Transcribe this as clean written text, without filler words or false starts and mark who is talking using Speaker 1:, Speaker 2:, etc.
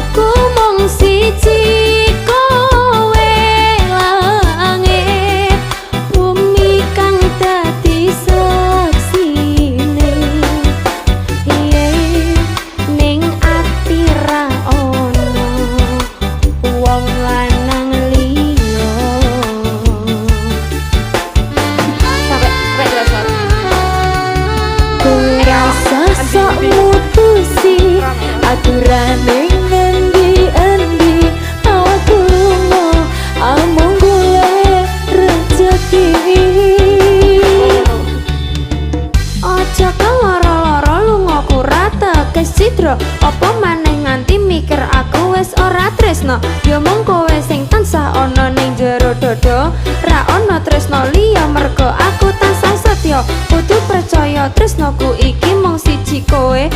Speaker 1: Tresnoku mung siji kowe, langit bumi kang dadi saksine. Yen ning ati ra ono wong lanang liya.
Speaker 2: Sampai sampai jelas banget.
Speaker 1: Kowe rasah sok mutusi aturane ngendi-endi. Aku lunga amung golek rezeki. Aja keloro-loro, lungaku ra teges cidra. Apa maneh nganti mikir aku wis ora tresno. Ya mung kowe sing tansah ana ning jero dada. Ra ana tresno liya mergo aku tansah setya. Kudu percaya tresnoku iki mung siji kowe.